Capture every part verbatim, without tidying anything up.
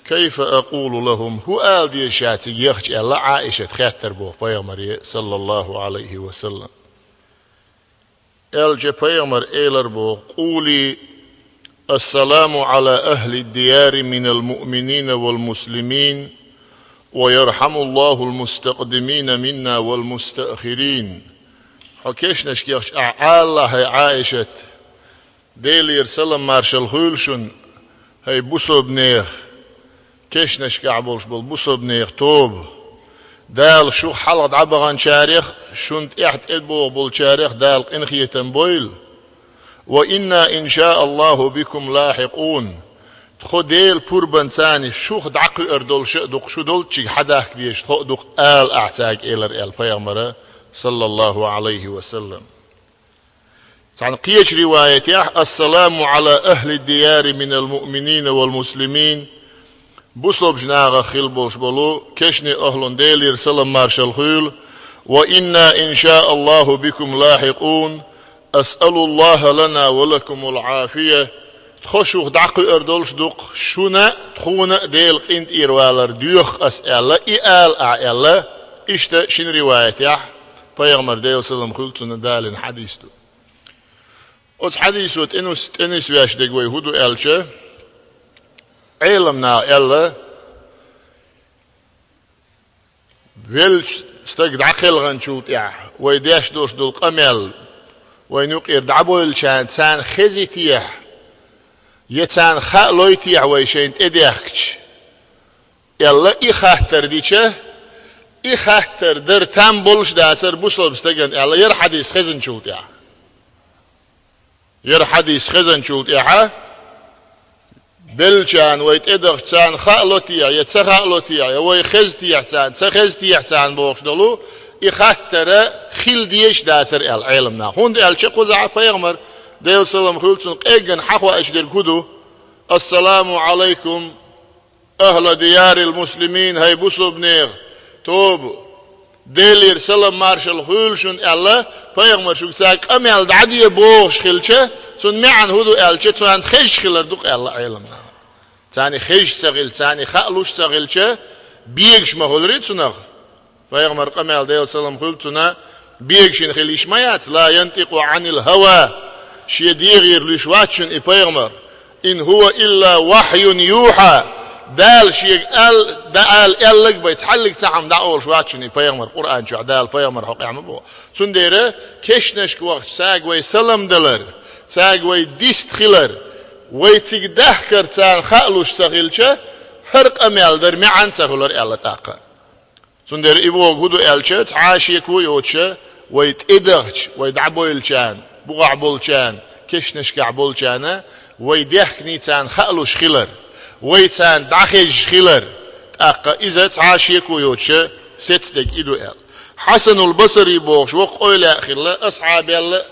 كيف أقول لهم, хӀу ала деза цига яхача, аьлла Ӏаишата, хаьттар боху пайхамаре, саллаллаху Ӏалайхи ва саллам. Аьлча пайхамара элар боху: قولي: السلام على أهل الديار من المؤمنين والمسلمين، ويرحم الله المستقدمين منا والمستأخرين. Хьо кешнашка яхача ахь ала, хӀай Ӏаишат, Делера салам-маршалла хуьлда шуна, хӀай бусалба нехан, кешнашкахь болуш болу бусалба нехан тоба. Дала шух хьалха дӀабаханчарех, шуна тӀаьхьа тӀебогӀу болчарех Дала къинхетам бойла. وإنا إن شاء الله بكم لاحقون. Тхо Делан пурбанца шух дӀакхуьур долуш а ду-кх, шу долччига хьадахка дезаш тхо а ду-кх, ала ахь цаьрга, элира аьлла пайхамара, саллаллаху Ӏалайхи ва саллам. Цхьана кхечу риваятехь: السلام على أهل الديار من المؤمنين والمسلمين. Бусалбачу нахах хилла болуш болу кешнийн ахӀлун Делера салам-маршалла хуьлда. وإنا إن شاء الله بكم لاحقون. أسأل الله لنا ولكم العافية. Тхо шух дӀакхуьур долуш ду-кх, шуна а, тхуна а Делан къинтӀера валар доьху ас аьлла, и ала ахь аьлла, иштта шина риваятехь пайхамара, Делан салам хуьлда цунна, далийна хьадис ду. Оцу хьадисо тӀенус-, тӀенисвеш дерг вай хӀун ду аьлча, Ӏеламна аьлла, веллачу стаг дӀакхелханчул тӀаьхьа вай деш долуш долу къамел, вайна юкъера дӀабевллачарна, царна хезийтехьа, я царна хаалойтехьа вай шайна тӀедехкича, аьлла, и хаттар дича, и хаттар дар там болуш дацара бусалба стагана аьлла, яра хьадис хезначул тӀаьхьа. Яра хьадис хезначул тӀаьхьа, беллачарна вай тӀедахча, царна хаалотехьа, я ца хаалотехьа, я вай хезтехьа царна, ца хезтехьа царна бохуш долу, и хаттара хила дезаш дацара аьлла Ӏеламнаха. ХӀунда аьлча кхузахь пайхамара, Делан салам хуьлда цунна, къеггина хьахоуьйтуш дерг хӀун ду? السلام عليكم أهل ديار المسلمين, хӀай бусалба нехан тоба, Делера салам-маршалла хуьлда шуна аьлла, пайхамара шуьга цаьрга къамел дӀаде бохуш хилча, цуьнан маьӀна хӀун ду аьлча, царна хезаш хилар ду-кх аьлла Ӏеламнаха. Царна хезаш ца хилча, царна хаалуш ца хилча, бегаш ма хуьлура цунах. Пайхамара къамел, Делан салам хуьлда цунна, бегашина хила йиш ма яц, لا ينطق عن الهوى, шен дегӀера луьйш вац шуна и пайхамар. إن هو إلا وحي يوحى. Дала шега ал-, да-, ала аьлларг бен цхьаллиг цхьа хӀума дӀаолуш вац шуна и пайхамар, Къуръан чохь Дала пайхамар хьокъехь ма боху. Цундела кешнашка вахча цаьрга вай салам далар, цаьрга вай дист хилар, вай цига дахкар царна хаалуш ца хилча, хӀара къамел дар маьӀна ца хуьлура аьлла тӀаккха. Цундела и бохург хӀун ду аьлча, цхьа а шеко йоцуша, вай тӀедахча, вай дӀабевллачарна, бухахь болчарна, кешнашкахь болчарна, вай дехкиний царна хаалуш хилар, вай царна дӀахезаш хилар, тӀаккха иза цхьа а шеко йоцуша сецна дерг и ду аьлла. Хьасанул Басри бохуш воккха эвлаяъ хилла, асхьабел а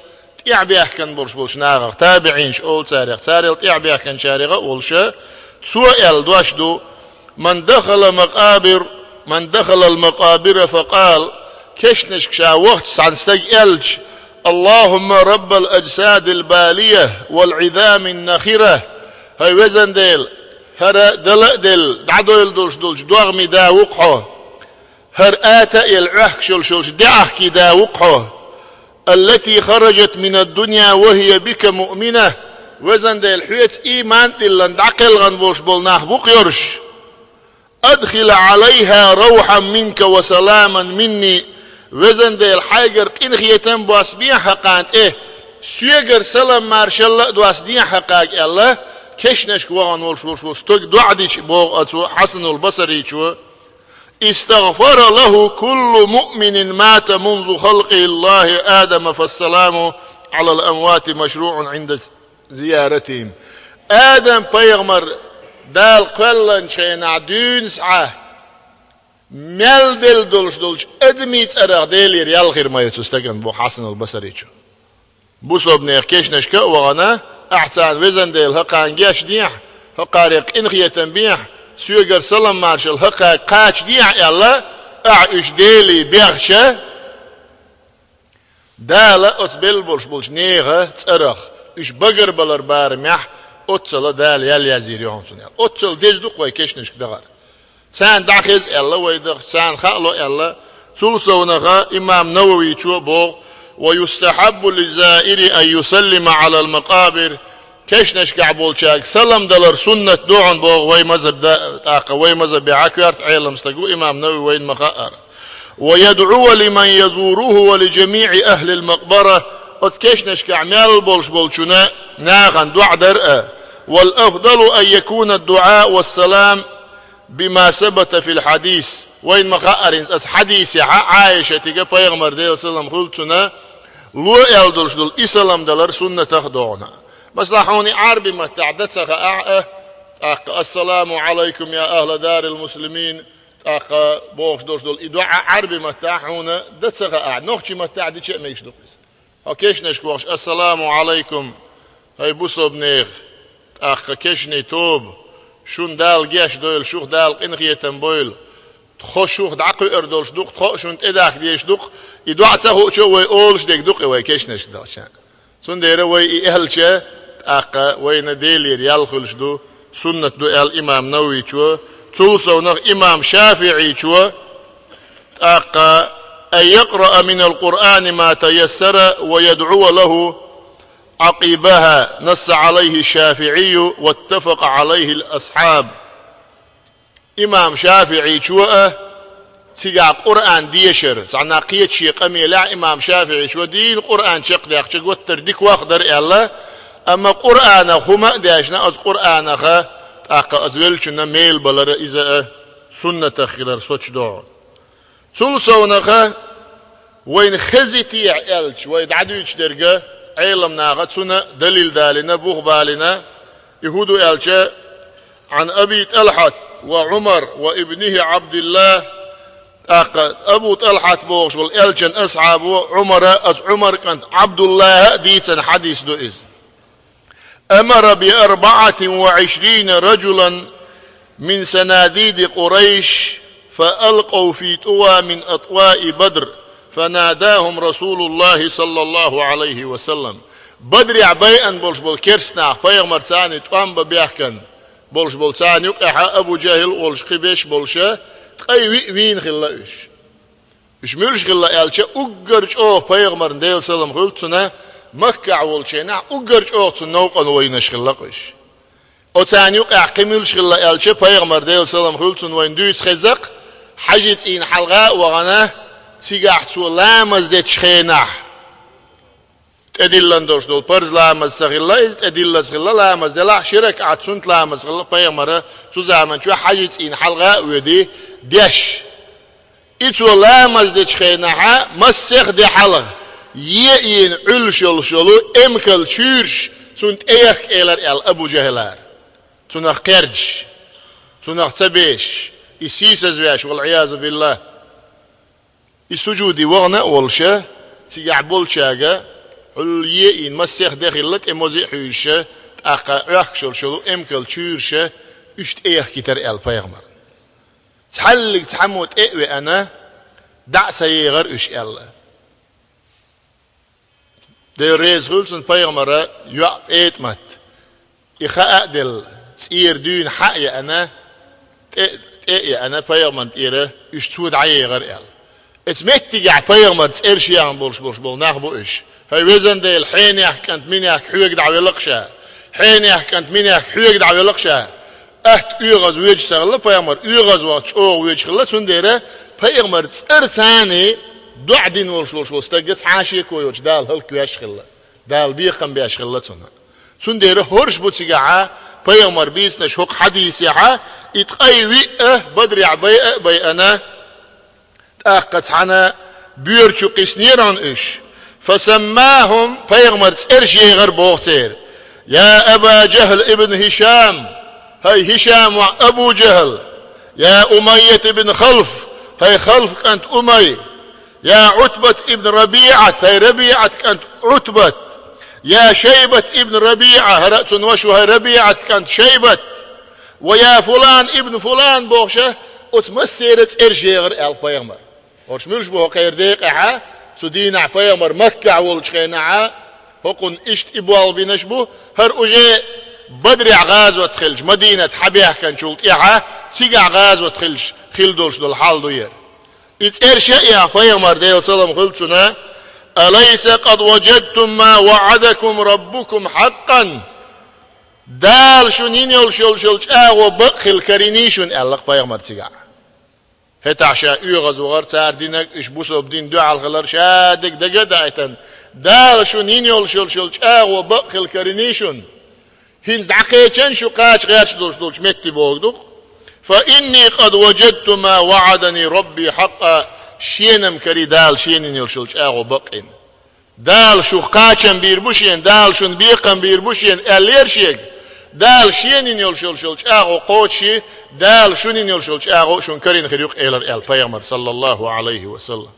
тӀаьхьабаьхкина болуш болчу нахах, табиӀинаш олу царех, царел тӀаьхьабаьхкинчарех а волуша, цо аьлла дош ду: من دخل مقابر، من دخل المقابر فقال, кешнашка ша вахча цхьана стага аьлча: اللهم رب الأجساد البالية والعظام النخرة, хӀай везан Дела, хӀара дала а делла, дӀадевлла долуш долчу догӀмийн да ву-кх хьо, хӀара ата а елла, Ӏохкуш йолуш йолчу даьӀахкийн да ву-кх хьо, التي خرجت من الدنيا وهي بك مؤمنة, везан Дела, хьоьца ийман а диллина дӀакхелхина болуш болу нах бу-кх йоруш. أدخل عليها روحا منك وسلاما مني, везан Дела, хьайгара къинхетам а боссабехьа хӀокхарна тӀе, соьгара салам-маршалла а доссадехьа хӀокхарга аьлла, кешнашка вахана волуш волуш волу стаг доӀа дича, боху оцу Хьасанул Басричо: استغفر له كل مؤمن مات منذ خلق الله آدم، فالسلام على الأموات مشروع عند زيارتهم. Адам-пайхамар Дала кхоьллинчу хенахь дуьйна схьа мел делла долуш долчу адамийн цӀарах Делера ял хир ма ю цу стагана, боху Хьасанул Басричо. Бусалба нехан кешнашка а вахана, ахь царна, везан Дела, хӀокхарна гечдехьа, хӀокхарех къинхетам бехьа, соьгара салам-маршалла хӀокхарга кхачадехьа аьлла, ахь уьш Деле бехча, Дала оцу белла болуш болчу нехан цӀарах, уьш багарбалар барамехь, Оццала Дала ял язйийр ю хьуна цунна аьлла. Оццала деза ду-кх вай кешнашка дахар. Царна дӀахеза аьлла вай дахча, царна хаало аьлла. Цул совнаха имам Нававийчо а боху: «ويستحب للزائر أن يسلم على المقابر». Кешнашкахь болчаьрга салам далар суннат ду хьуна боху вай мазхӀаб да, тӀаккха вай мазхӀабехь коьрта Ӏелам стаг ву имам Навави, вайна ма-хаъара. «ويدعو لمن يزوره ولجميع أهل المقبرة». Оцу кешнашкахь мел болуш болчунна нахана доӀа дар а. «والأفضل أن يكون الدعاء والسلام بما ثبت في الحديث». Вайна ма-хаъара хӀинца оцу хьадисехь Ӏайшатига, пайхамар Делан салам хуьлу цунна, ло аьлла долуш долу и салам далар суннатах ду хьуна. Масала, хьуна и Ӏаьрби маттахь дан ца хаахь а, тӀаккха: «السلام عليكم يا أهل دار المسلمين», тӀаккха бохуш долуш долу и доӀа Ӏаьрби маттахь хьуна дан ца хаахь, нохчи маттахь дича а мегаш ду-кх иза. Хьо кешнашка вахча: «السلام عليكم, хӀай бусалба нехан», тӀаккха: «Кешнийн тоба, шуна Дала гечдойла, шух Дала къинхетам бойла, тхо шух дӀакхуьур долуш ду-кх, тхо а шуна тӀедахка дезаш ду-кх», и доӀа ца хуучу а вай олуш дерг ду-кх и вай кешнашка дахча. Цундела вай и аьлча, тӀаккха вайна Делера ял хуьлуш ду, суннат ду аьлла имам Нававийчо. Цул совнаха имам ШафиӀийчо, тӀаккха: «أن يقرأ من القرآن ما تيسر ويدعو له عقبها، نص عليه الشافعي واتفق عليه الأصحاب». Имам ШафиӀийчо а цигахь Къуръан дешар, цхьана кхечу шен къамелехь имам ШафиӀийчо дийна Къуръан чекхдаьккхича гуттар дика ваха дара аьлла, амма Къуръанах хӀума а дешна, оцу Къуръанаха тӀаккха оцу веллачунна мел балар а иза а суннатах хилар соцуш ду хьуна. Цул совнаха вайна хезийтехь аьлча, вай дӀадуьйцуш дерг а Ӏелам наха цунна далил далийна, бух балийна, и хӀун ду аьлча: «عن أبي طلحة وعمر وابنه عبد الله». ТӀаккха Абу ТӀалхьат бохуш волу элчан асхьабо, Ӏумара, оцу Ӏумар кӀант Ӏабдуллаха а дийцина хьадис ду иза. «أمر بأربعة وعشرين رجلا من صناديد قريش فألقوا في طوى من أطواء بدر فناداهم رسول الله صلى الله عليه وسلم». Бадрехь байъина болуш болу керста нах, пайхамар царна тӀом бан бехкан болуш болу, царна юкъехьа Абу ЖахӀил а волуш кхин беш болуша, ткъе виъ вийна хилла уьш. Уьш муьлш хилла аьлча, уггар чӀогӀа пайхамарна, Делан салам хуьлда цунна, Маккахь волчу хенахь уггар чӀогӀа цунна новкъарло йинарш хилла-кх уьш. Оцарна юкъехь кхин муьлш хилла аьлча, пайхамар, Делан салам хуьлда цунна, вайна дуьйцуш хеза-кх, хьаьжин цӀийнан хьалха а вахана, цигахь цо ламаз дечу хенахь, тӀедиллина долуш долу парз ламаз ца хилла иза, тӀедиллаза хилла, ламаз делахь, ши ракаӀат суннат ламаз хилла пайхамара цу заманчохь, хьаьжин цӀийнан хьалха а воьдий, деш. И цо ламаз дечу хенахьа, массех а де хьалха, е а йина Ӏуьллуш йолуш йолу эмкал чуьйраш цунна тӀеяхка элира аьлла Абу ЖахӀилара. Цунах кхердаш, цунах ца бешаш, и сийсазвеш, вал-Ӏиязу биллахӀ. И сужуде вахана а волуша, цигахь болчаьрга, Ӏуьллу е а йина, массех а де хилла, тӀе мозий а хьуьйсуша, тӀаккха Ӏохкуш йолуш йолу эмкал чуьйраша уьш тӀеяхкийтира аьлла пайхамарна. Цхьаллиг цхьаммо тӀе а веана, дӀа а ца егӀара уьш аьлла. Дела реза хуьлда цунна, пайхамара йоӀ ПетӀамат, и хаа а делла, цӀера дуьйна хьа а яана, тӀе, тӀе а яана, пайхамарна тӀера уьш цо дӀаегӀара аьлла. Эца меттигехь пайхамар цӀераш яхна болуш, болуш болу нах бу уьш. ХӀай везан Дела, хьенех кӀант минех хьоьга дӀавелла-кх ша. Хьенех кӀант минех хьоьга дӀавелла-кх ша. Атта оьгӀаз воьдуш ца хилла пайхамар, оьгӀаз вахча чӀогӀа воьдуш хилла, цундела пайхамар цӀарца доӀа дина волуш волуш волу стагга цхьа а шеко йоцуш Дала хӀаллаквеш хилла. Дала бекхам беш хилла цунна. Цундела хӀорш бу цигахьа пайхамар бийцинарш хӀокху хьадисехьа, и ткъе виъ а Бадрехь байа а байана, тӀаккха цхьана боьра чу кхиссинера хьуна уьш. فسماهم, пайхамар цӀераш егӀара боху церан: «يا أبا جهل ابن هشام, хӀай ХӀишам воӀ Абу ЖахӀал, يا أمية بن خلف, хӀай Халф кӀант Умай, يا عتبة بن ربيعة, хӀай РабиӀат кӀант Ӏутбат, يا شيبة بن ربيعة, хӀара а цуьнан ваша ву хӀай РабиӀат кӀант Шайбат, ويا فلان بن فلان», бохуша, оцу массеран цӀераш егӀара аьлла пайхамар. ХӀорш муьлш бу хӀокхеран декъехьа, цу дийнахь пайхамар Маккахь волчу хенахьа, хӀокхунна иштта и болх бинарш бу, хӀара уже Бадрехь гӀазот хилча, Мадинат хьабаьхканчул тӀаьхьа, цигахь гӀазот хилча, хилла долуш долу хьал ду яра. И цӀераш а яхь пайхамар, Делан салам хуьлу цунна: «Алайса къад важадтум ма ваӀадакум раббукум хьакъан?» Дала шуна йина йолуш йолуш йолу чӀагӀо бакъ хилла карийний шуна, аьлла-кх пайхамар цигахь. ХӀетахь ша оьгӀаз вахара цара динарг, уьш бусалба динна дуьхьал хилар ша дерг дага а даийтина, Дала шуна йина йолуш йолуш йолу чӀагӀо бакъ хилла карийний шуна? ХӀинца дӀакхеччина шу кхача гӀерташ долуш долчу метте бохург ду-кх. «Фа инни къад важадту ма ваӀадани рабби хьакъа», шена-м карий Дала шена йина йолуш йолу чӀагӀо бакъйина. Дала шух кхачам бийр бу шена, Дала шуна бекхам бийр бу шена, аьллера шега. Дала шена йина йолуш йолуш йолу чӀагӀо кхочушйий, Дала шуна йина йолуш йолу чӀагӀо шуна карийна хир ю-кх, элира аьлла пайхамар, саллаллаху Ӏалайхи ва саллам.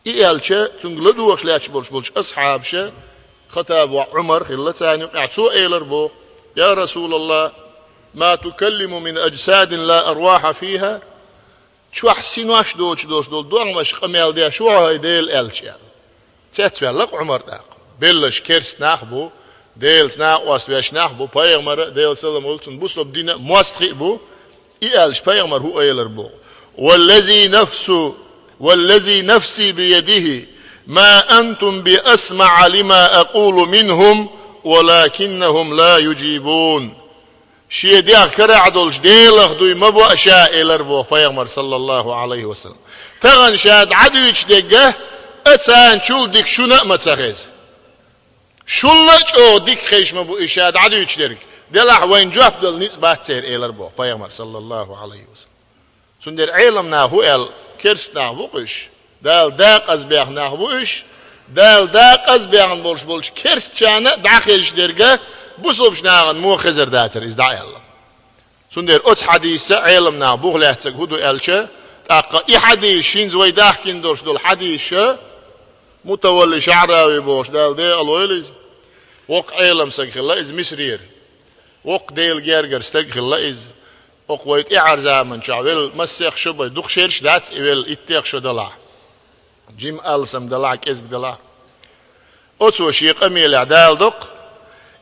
И аьлча, цуьнга ладугӀуш лаьтташ болуш болчу асхьабаша, Хаттабан воӀ Ӏумар хилла царна юкъахь, цо элира боху: «Я Расулаллах, ма тукаллиму мин аджсадин ла арваха фиха?» Чохь синош доцуш долуш долу догӀмаш къамел деш ву хьо, хӀай Делан элча, аьлла. Цецваьлла-кх Ӏумар тӀаккха. Белларш керста нах а бу, Делаца накъост веш нах а бу, пайхамар а, Делан салам хуьлу цунна, бусалба дин а мостагӀий а бу. И аьлча, пайхамар хӀун элира боху: «Валлази нафсу, валлази нафси биядихи, ма антум би асмаӀа лима акъулу минхум, валакиннахум ла юджибун». Шен дегӀ карахь долчу Делах дуй ма бо ша, элира боху пайхамар, саллаллаху Ӏалайхи ва саллам. Тахана ша дӀадуьйцуш дерг а царна чул дика шуна а ма ца хеза. Шул а чӀогӀа дика хезаш ма бу и ша дӀадуьйцуш дерг. Делахь вайна жоп дала ницкъ бац церан, элира боху пайхамар, саллаллаху Ӏалайхи ва саллам. Цундела Ӏеламнаха хӀун аьлла, керста нах бу-кх уьш. Дала декъаза баьхна нах бу уьш. Дала декъаза баьхна болуш болчу керстачарна а дӀахезаш дерг а бусалбачу нахана муха хезар дацара иза дӀа аьлла. Цундела оцу хьадисца Ӏеламнаха буха лаьцнарг хӀун ду аьлча, тӀаккха и хьадис, хӀинца вай дахкина долуш долу хьадисаш, Мутавалли ШаӀрави бохуш, Дала декъала войла иза, воккха Ӏелам стаг хилла иза Мисрера. Воккха Делан гергара стаг хилла иза. Окху вай тӀаьхьара заманчохь велла массех шо бен, дукха шераш дац и велла, иттех шо далахь. Жима алсам далахь, кӀезиг далахь. Оцо шен къамелехь даладо-кх.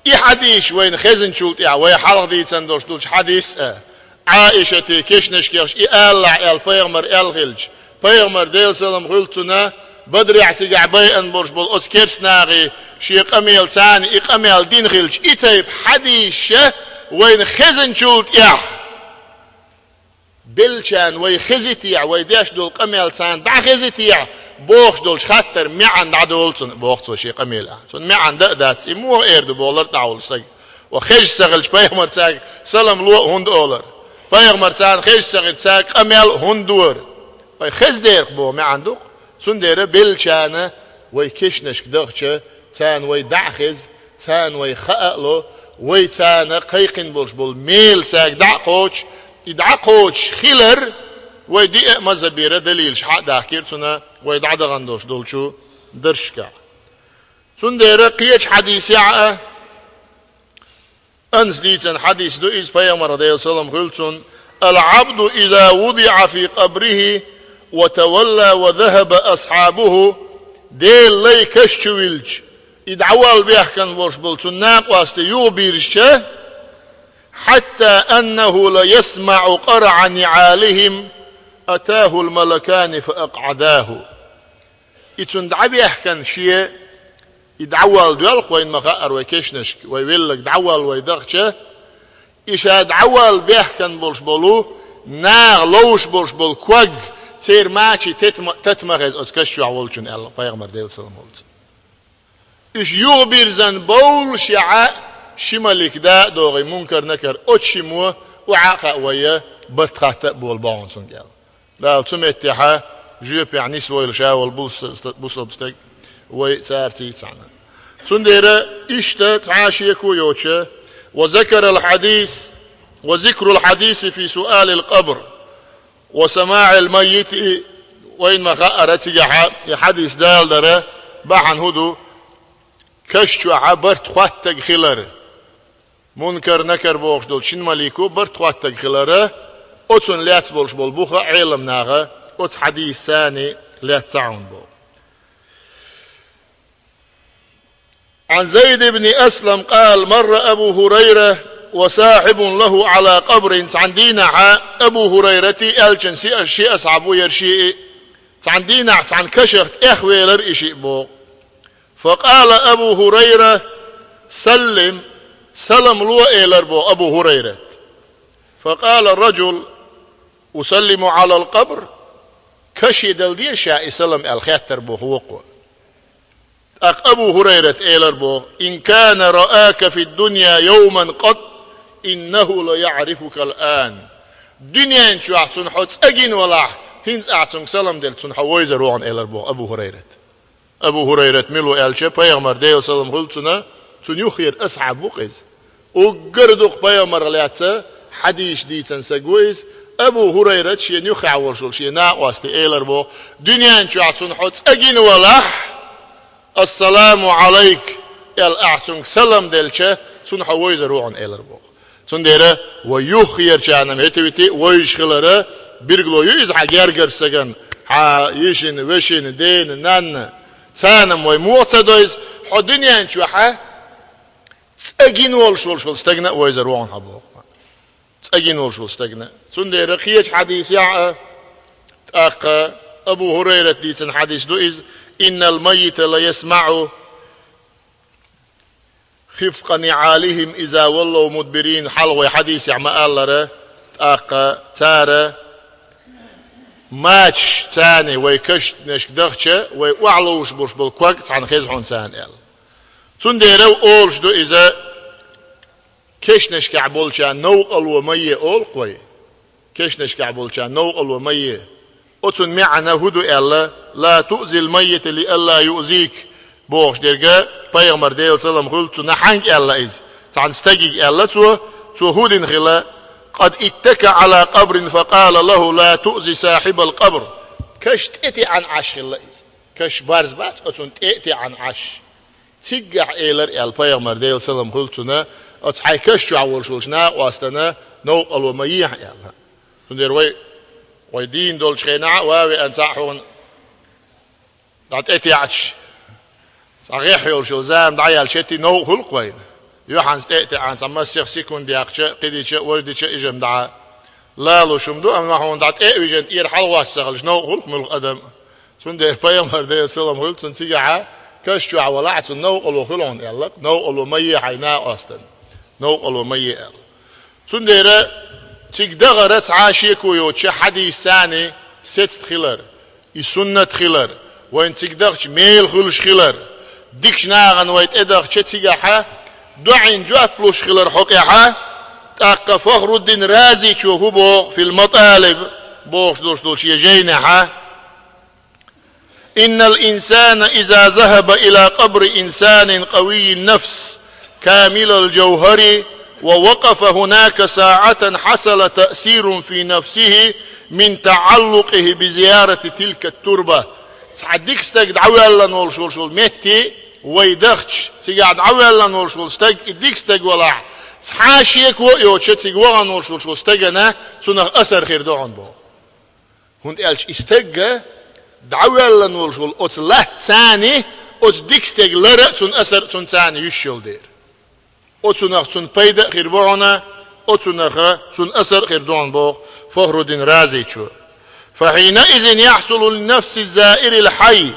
И хьадис вайна хезначул тӀаьхьа, вай хьалха дийцина долуш долчу хьадис а, Ӏаишата кешнашкахь и алалахь аьлла пайхамар аьлла хилча, пайхамар, Делан салам хуьлу цунна, Бадрехь цигахь байъина болуш болу оцу керста нахе шен къамел царна и къамел дина хилча, и тайпа хьадисаш вайна хезначул тӀаьхьа, беллачарна вай хезитехь, вай деш долу къамел царна дӀахезитехь, бохуш долчу хаттаран маьӀна дӀадолу цунна, боху цо шен къамелехь. Цунна маьӀна дан а дац, и муха эр ду боху лартӀехь волчу стага. Ва хезаш ца хилча, пайхамар цаьрга салам ло а хӀунда олура? Пайхамар царна хезаш ца хилча, цаьрга къамел а хӀунда дора? Вай хеза дерах боху маьӀна ду-кх. Цундела беллачарна вай кешнашка дахча, царна вай дӀа а хеза, царна вай хаа а ло, вай царна кхайкхина болуш болу мела цаьрга дӀа а кхочу, и дӀа а кхочуш хилар, вай диъ а мазхӀабера далилаш хьа а дахкира цунна вай дӀадахана долуш долчу дарсашкахь. Цундела кхечу хьадисехь а, Анаса дийцина хьадис ду иза, пайхамар, Делан салам хуьлу цунна: «Ал-Ӏабду иза вудиӀа фи къабрихи ва тавалла ва захаба асхьабуху», Делан лай каш чу вилча, и дӀавала бехкан волуш болу цунна накъостий юхабирзича, «хьатта аннаху ла ясмаӀу къарӀа ниӀалихим, атахул малакани фа акъӀадаху». И цунна дӀабехкан шен, и дӀавала доьлху вайна ма хаъара вай кешнашка, вай велларг дӀавала вай дахча, и ша дӀавала бехкан болуш болу, наха ловш болуш болу ког, церан мачийн тата ма хеза оцу каш чохь волчунна, аьлла пайхамар, Делан салам хуьлу цунна. Уьш юхабирзина бовлушехь а, ши малик да а догӀий, Мункар-Накар, оцу шиммо охьа а хаа вай, барт хатта а болу бохьун цуьнга аьлла. Дала цу меттехьа жоьпехь нисвойла ша волу бусалба стаг вай царций цхьаьна. Цундела иштта цхьа а шеко йоцуша, ва закарал хьадис, ва зикрул хьадиси фи суалил къабр, ва самаӀил маййити, вайна ма хаъара цигахьа и хьадис даладара бахьана хӀун ду, каш чохьа барт хаттаг хилар. Мункар-Накар бохуш долу шина малико барт хаттаг хилара, оцунна лаьцна болуш болу буха Ӏеламнаха оцу хьадисца лаьцна ца Ӏуна боху. عن زيد بن أسلم قال: مر أبو هريرة وصاحب له على قبر. Цхьан дийнахьа Абу Хурайрати элчан ши, ши асхьаб ву яр шиъ, цхьан дийнахьа цхьан кашах тӀехвелар и шиъ боху. فقال أبو هريرة: سلم, салам ло, элар боху Абу Хурайрат. فقال الرجل: أسلم على القبر؟ Каше дала деза ша и салам аьлла хеттар боху вокхо. ТӀаккха Абу Хурайрат элар боху: إن كان رآك في الدنيا يوما قط إنه ليعرفك الآن. Дуьнен чохь цунна хьо цӀа гина валахь, хӀинца ахь цунга салам делча, цунна хьо вевзар ву хьуна, элар боху Абу Хурайрат. Абу Хурайрат мила ву аьлча, пайхамар, Делан салам хуьлда цунна, цунна юххера асхьаб ву-кх иза. Уггар дукха пайхамарх лаьцна хьадисаш дийцина стаг ву иза. Абу Хурайрат шен юххехь волуш волу шен накъосте элар боху: дуьнен чохь цунна хьо цӀа гина валахь, «Ассаламу Ӏалайк», аьлла, ахь цунга салам делча, цунна хьо вевзар ву хьуна, элар боху. Цундела вай юххерчарна хӀетте а вевзаш хилар билгало ю иза хьан гергарчу стагана, хьан йишина, вешина, дена, нанна. Царна-м вай муха ца довза, хьо дуьнен чохь цӀа гина волуш волуш волу стагана а вевзар ву хьуна хьо боху. ЦӀа гина волуш волу стагана. Цундела кхечу хьадисехь а, тӀаккха Абу Хурайрат дийцина хьадис ду иза: «إن الميت ليسمع خفق نعالهم إذا ولوا مدبرين», хьалха вай хьадисехь ма-аллара, тӀаккха цара мачаш царна вай кешнашка дахча, вай охьаловш болуш болу ког цхьаьна хеза хьуна царна аьлла. Цундела олуш ду иза, кешнашкахь болчарна новкъарло ма е олу-кх вай. Кешнашкахь болчарна новкъарло ма е. Оцун маьӀна хӀун ду аьлла, «لا تؤذ الميت لئلا يؤذيك» бохуш дерг, пайхамар, Делан салам хуьлда цунна, хьаьнга аьлла иза? Цхьана стагига аьлла цо, цо хӀун дина хила: «قد اتكأ على قبر فقال له: لا تؤذ صاحب القبر». Каш тӀе теӀана Ӏаш хилла иза. Каш барз бац, оцунна тӀе а теӀана Ӏаш. Циггахь элира аьлла пайхамар, Делан салам хуьлда цунна, оцу хьайн каш чохь волуш волчу накъостана новкъарло ма ехьа аьлла. Цундела вай, вай дийна долчу хенахь а, ван а веана цхьаъ хьуна дӀа тӀетеӀча, цхьа гӀеххьа йолуш йолу зама дӀаяьлча, хӀетте новкъа хуьлу-кх вайна. Юьхьанца тӀе а теӀана, цхьа массех секунд яьккхича а, кхидича а, важа дича а, и жима дӀа лалуш хӀума ду, амма хьуна дӀа тӀе а вижина, тӀера хьалагӀоттуш ца хилча, новкъа хуьлу-кх муьлхха адам а. Цундела пайхамар, Делан салам хуьлда цунна, цигахь каш чохь валахь, цунна новкъарло хуьлу хьуна аьлла, новкъарло ма е хьайн накъостана, новкъарло ма е аьлла. Цундела цига дахар цхьа а шеко йоцуш хьадисца царна сецна хилар, и суннат хилар, вайна цига дахча мела хуьлуш хилар, дикачу нахана вай тӀедахча цигахь доӀина жоп луш хилар хьокъехь, тӀаккха Фахруддин Разичо хӀун боху, «في المطالب» бохуш долуш долчу шен жайнехь: «إن الإنسان إذا ذهب إلى قبر إنسان قوي النفس كامل الجوهر ووقف هناك ساعة حصل تأثير في نفسه من تعلقه بزيارة تلك التربة». Цхьа дика стаг дӀавоьллина волуш волуш волу метте вай дахча, цигахь дӀавоьллина волуш волу стаг, и дика стаг валахь, цхьа а шеко а йоцуша цига вахана волуш волуш волу стагана цунах асар хир ду хьуна боху. ХӀунда аьлча и стагга дӀавоьллина волуш волу оцу латта царна, оцу дика стеган лара а, цунна асар а цунна царна юьсуш йолу дера. Оцунах цунна пайда а хир бу хьуна, оцунах цунна асар а хир ду хьуна боху Фахруддин Разичо. «فحينئذ يحصل لنفس الزائر الحي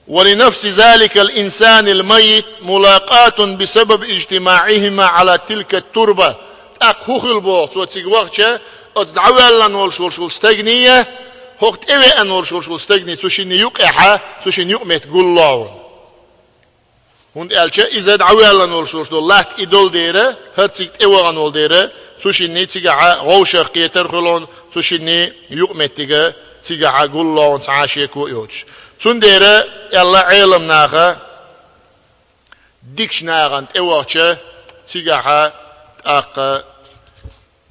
ولنفس ذلك الإنسان الميت ملاقاة بسبب اجتماعهما على تلك التربة». ТӀаккха хӀун хила боху, цо цига вахча, оцу дӀавоьллина волуш волуш волу стагнийя, хӀокху тӀевеана волуш волуш волу стагний цу шинна юкъехьа, цу шинна юкъаметтиг гулло хьуна. ХӀунда аьлча иза дӀавоьллина волуш волуш долу латта и долу дера, хӀара цига тӀевахана волу дера, цу шинний цигахьа вовшах кхетар хуьлу хьуна, цу шинний юкъаметтига цигахьа гулло хьуна цхьа а шеко а йоцуш. Цундела аьлла Ӏеламнаха, дикачу нахана тӀевахча, цигахьа тӀаккха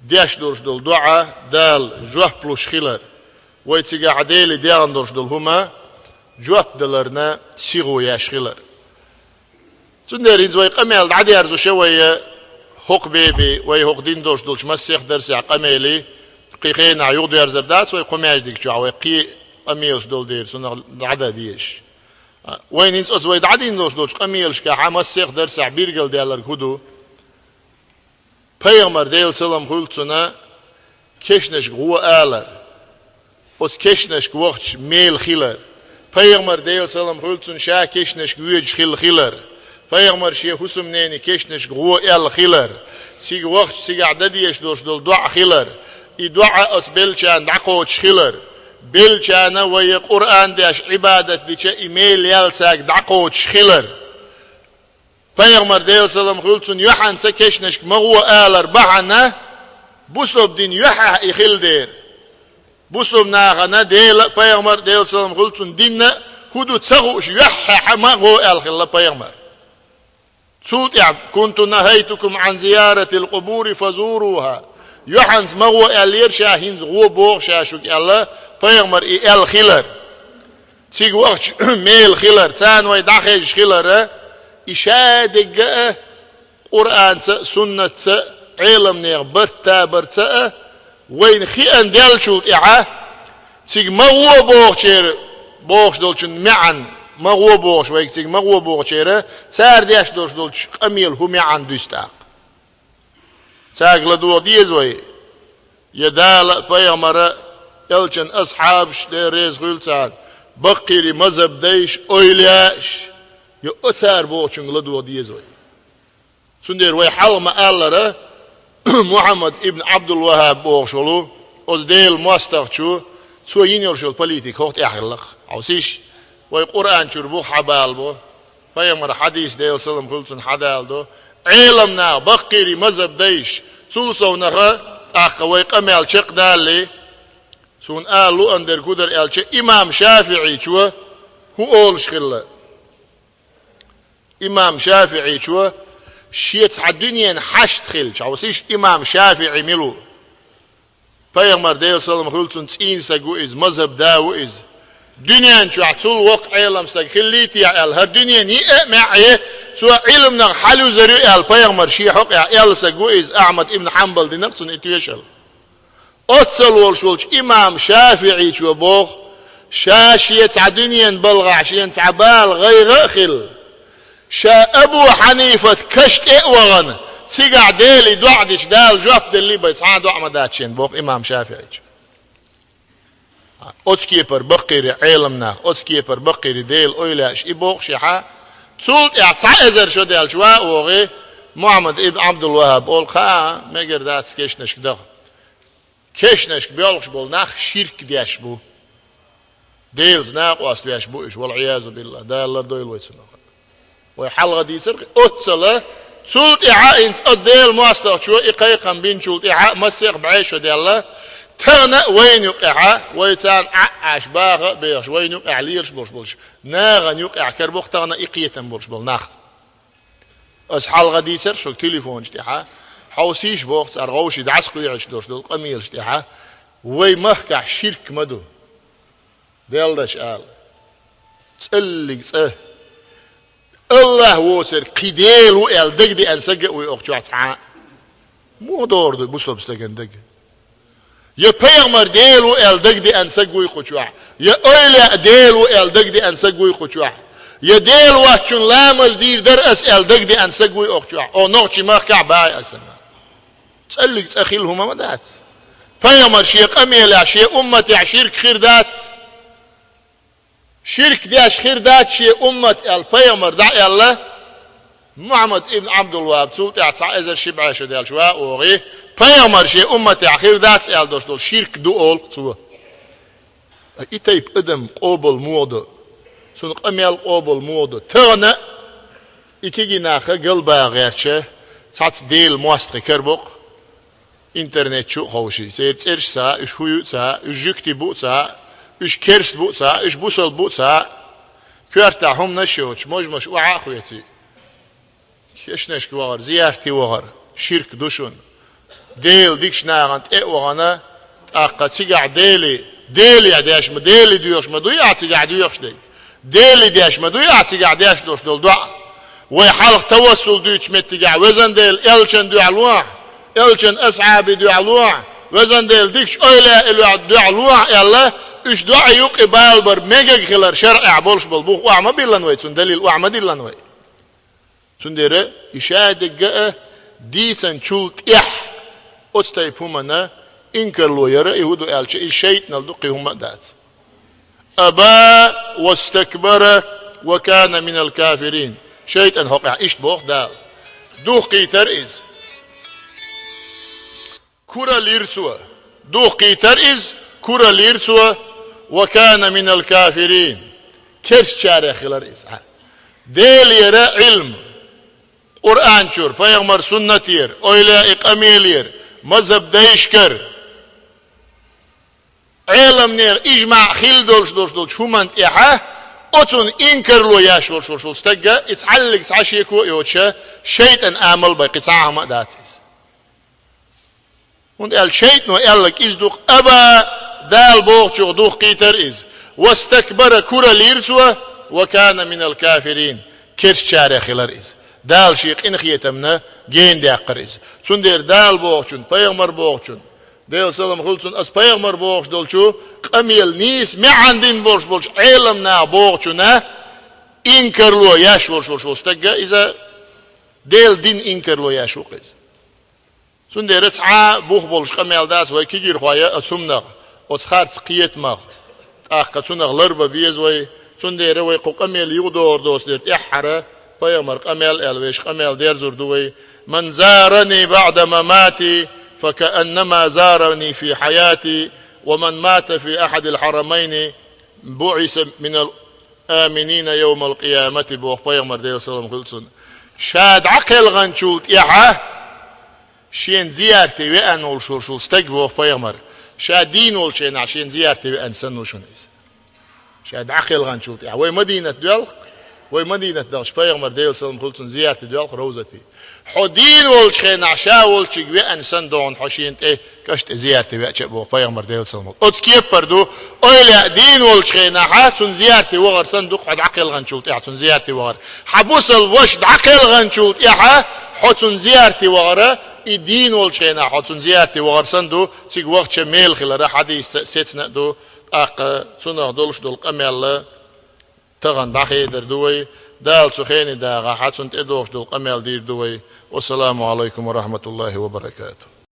деш долуш долу доӀа Дала жоп луш хилар, вай цигахь Деле дехна долуш долу хӀума жоп даларна сихо еш хилар. Цундела хӀинца вай къамел дӀадерзуша вай хӀокху бебе, вай хӀокху дин долуш долчу массех дарсехь къамелий, кхин хенахь юхадерзар дац вай кху маьждиг чохь, вай кхин къамелаш долу дела цунах дӀадан дезаш. Вайна хӀинца оцу вай дӀадина долуш долчу къамелашкахь массех дарсехь билгалдаьлларг хӀун ду? Пайхамар, Делан салам хуьлда цунна, кешнашка гӀо алар, оцу кешнашка вахча мела хилар. Пайхамар, Делан салам хуьлда цунна, ша кешнашка воьдуш хилла хилар. Пайхамар шен хӀусамнене кешнашка гӀо аьлла хилар. Цига вахча цигахь дан дезаш долуш долу доӀа хилар. И доӀа оцу беллачарна дӀакхочуш хилар. Беллачарна вай Къуръан деш, Ӏибадат дича, и мела яьлла цаьрга дӀакхочуш хилар. Пайхамар, Делан салам хуьлда цунна, юьхьанца кешнашка ма гӀо алар бахьана, бусалба дин юьхьехь и хилла дера. Бусалба нахана Дела а, пайхамар, Делан салам хуьлда цунна, дин а хӀун ду ца хууш, юьхьехь ма гӀо аьлла хилла пайхамар. Цул тӀаьхьа: «Кунту нахайтукум Ӏан зияратил къубури фазуруха». Юьхьанца ма гӀо аьллера ша, хӀинца гӀо боху ша шуьга аьлла, пайхамар и аьлла хилар. Цига вахча мела хилар, царна вай дӀахезаш хилар, и ша дегга а, Къуръанца а, суннатца а, Ӏеламнехан барт табарца а вайна хиъна деллачул тӀаьхьа, цига ма гӀо бохучеран, бохуш долчун маьӀна, ма гӀо бохуш вайга цига ма гӀо бохучеран, цара деш долуш долчу къамелан хӀун маьӀна дуьсу тӀаккха? Цаьрга ладогӀа деза вай, я Дала а, пайхамара а, элчан асхьабаш, Дела реза хуьлда царна, баккхийрий мазхӀаб дайша, эвлаяаш, я оцара бохучуьнга ладогӀа деза вай. Цундела вай хьалха ма-аллара, Мухьаммад ибн Ӏабдул-ВахӀаб бохуш волу, оцу Делан мостагӀчо, цо йина йолуш йолу политика хӀокху тӀехь хилла-кх. Хьовсийша, вай Къуръан чуьра бух хьабалабо, пайхамаран хьадис, Делан салам хуьлда цунна, хьадаладо, Ӏеламнах, баккхийрий мазхӀаб дайша, цул совнаха тӀаккха вай къамел чекхдалале, суна ала луъан дерг хӀун дара аьлча, имам ШафиӀичо хӀун олуш хилла? Имам ШафиӀичо шен цхьа дуьненан хьашт хилча, хьовсийша, имам ШафиӀи мила ву? Пайхамар, Делан салам хуьлда цунна, цӀийнан саг ву иза, мазхӀаб да ву иза. Дуьнен чохь цул воккха Ӏелам саг хиллий те аьлла, хӀара дуьненан йиъ а маьӀӀе, цо Ӏилманах хьалаюзур ю аьлла, пайхамар шен хьокъехь аьлла саг ву иза, Ахьмад ибн Хьанбала дина-кх цунна и тоьшалла. Оццул волуш волчу имам ШафиӀичо боху, ша шен цхьа дуьненан балхахь шена цхьа бала, гӀайгӀа а хилла, ша Абу Хьанифат каш тӀе а вахана, цигахь Деле доӀа дича, Дала жоп деллий бен, цхьа а доӀа ма дац шена, боху имам ШафиӀичо. Оцу кепара баккхийрий Ӏеламнах, оцу кепара баккхийрий Делан эвлаяаш и бохушехь, цул тӀаьхьа цхьа эзар шо даьлча ван а вогӀий, Мухьаммад ибн Ӏабдул-ВахӀаб олу, кхаа, мегар дац кешнашка даха. Кешнашка боьлхуш болу нах ширк деш бу. Делаца накъост веш бу уьш, вал-Ӏиязу-биллахӀ, Дала лардойла вай цунах. Вай хьалха дийцира-кх, оццул, цул тӀаьхьа хӀинца оцу Делан мостагӀчо и кхайкхам бинчул тӀаьхьа массех бӀе шо даьлла, тахана а вайна юкъехь, вай царна Ӏа а Ӏаш, баха а бехаш, вайна юкъехь лелаш болуш болчу нахана юкъехь карабо-кх тахана и кхетам болуш болу нах. Аса хьалха дийцира шуьга телефонаш тӀехь, хьовсийша боху цара, вовшийн дӀасакхоьхьуш долуш долу къамелаш тӀехь, вай махкахь ширк ма ду. Делдаш ала. ЦӀаллиг цӀа. АллахӀ воцург кхин Дела ву аьлла дагадеана саг а вуй оха чохь цхьа а? Муха догӀур ду бусалба стагана дага? Я пайхамар Дела ву аьлла дагадеана саг вуй кху чохь, я эвлаяъ Дела ву аьлла дагадеана саг вуй кху чохь, я Дела воцчунна ламаз дийр дара ас аьлла дагадеана саг вуй оха чохь. О, нохчийн махкахь баьхьа аса. ЦӀаллиг цӀа хилла хӀума ма дац. Пайхамар шен къамелехь, шен умматехь ширк хир дац. Ширк деш хир дац шен уммат аьлла пайхамар дӀа а аьлла, Мухьаммад ибн Ӏабдул-ВахӀаб цул тӀаьхьа цхьа эзар ши бӀе шо даьлча ван а вогӀий, пайхамар шен умматехь хир дац аьлла долуш долу ширк ду олу-кх цо. И тайпа адам къобал муха до? Цуьнан къамел къобал муха до? Тахана а и кегий нах галбаха гӀерташ, цхьацца Делан мостагӀий карабо-кх. Интернет чу а ховший, церан цӀераш а ца хаьа, уьш хӀун ю а ца хаьа, уьш жуьгтий бу а ца хаьа, уьш керста бу а ца хаьа, уьш бусалба бу а ца хаьа, коьртахь хӀуманаш а йоцуш, можмаш охьа а хьоьций. Кешнашка вахар, зиярте вахар ширк ду шуна. Делан дикачу нахана тӀе а вахана, тӀаккха цигахь Деле, Деле деш ма, Деле доьхуш ма дуй ахь цигахь доьхуш дерг? Деле деш ма дуй ахь цигахь деш долуш долу доӀа? Вай хьалха тавассул дуьйцучу меттигехь, везан Дела, элчан дуьхьа лохьа, элчан асхьабий дуьхьа лохьа, везан Дела, дикачу эвлаяий дуьхьа лохьа аьлла, Уьш доӀа юкъе балабар мегаш хилар шарӀехь болуш болу бух охьа ма биллина вай, цунна далил охьа ма диллина вай. Цундела и шадерг а дийцинчул тӀаьхьа оцу тайпа хӀуманна инкарло яра, и хӀун ду аьлча, иза шайтӀанал ду, кхин хӀумма а дац. «Аба вастакбара ва кана минал кафирин». ШайтӀан хьокъехь иштта боху Дала. Духкийтара иза. Кураллийра цо. Духкийтара иза, кураллийра цо, «ва кана минал кафирин». Керстачарех хилара иза. Делера Ӏилма, Къуръан чуьра, пайхамар суннатера, эвлаяи къамелера, мазхаб дайшкара, Ӏеламнехан ижмаӀ хилла долуш долуш долчу хӀуманна тӀехьа, оцунна инкарло еш волуш волуш волу стагга, и цхьаллиг цхьа шеко а йоцуша, шайтӀан амал бай, кхин цхьа а хӀума а дац иза. ХӀунда аьлча шайтӀано аьлларг иза ду-кх: «Аба», Дала бохучух духкийтара иза, «вастакбара», кураллийра цо, «ва кана минал кафирин», керстачарех хилара иза. Дала шен къинхетамна гена даьккхира иза. Цундела Дала бохучунна, пайхамар бохучунна, Делан салам хуьлда цунна, аса пайхамар бохуш долчу къамел нийса маьӀна дина болуш болчу Ӏеламнаха бохучунна инкарло еш волуш волуш волу стагга иза, Делан дин инкарло еш ву-кх иза. Цундела цхьа а бух болуш къамел дац вай кегийрхой оцу хӀуманах, оцу харц кхетамах. ТӀаккха цунах ларбан беза вай. Цундела вай кху къамел юхадогӀур доцу дерг тӀаьххьара пайхамар къамел аьлла, вешан къамел дерзор ду вай: «Ман зарани баӀда мамати, факааннама зарани фи хьаяти, ва ман мата фи ахьадил хьарамайни буӀиса минал аминина йовмал къиямати», боху пайхамар, Делан салам хуьлда цунна. Ша дӀакхелханчул тӀаьхьа шена зиярте веана волуш волуш волу стаг, боху пайхамар, ша дийна волчу хенахь шена зиярте веана санна ву шуна иза. Ша дӀакхелханчул тӀаьхьа. Вай Мадинат доьлху, вай Мадинат дахча пайхамар, Делан салам хуьлда цунна, зиярте доьлху Равзате. Хьо дийна волчу хенахь ша волчуьнга веана санна догӀу хьо шена тӀе, кӀаш тӀе зиярте веача а, боху пайхамар, Делан салам хуьлда. Оцу кепара ду, эвлаяъ дийна волчу хенахь цунна зиярте вахар санна ду-кх хьо дӀакхелханчул тӀаьхьа цунна зиярте вахар. Хьан бусалба ваша дӀакхелханчул тӀаьхьа хьо цунна зиярте вахара, и дийна волчу хенахь хьо цунна зиярте вахар санна ду, цига вахча мел хилара хьадисца а, сецна а ду, тӀаккха цунах долуш долу къамел тахана дӀахедар ду вай, Дала цу хене дахахь, цунна тӀедогӀуш долу къамел дийр ду вай. Вассаламу Ӏалайкум ва рахьматуллахӀи ва баракатухӀ.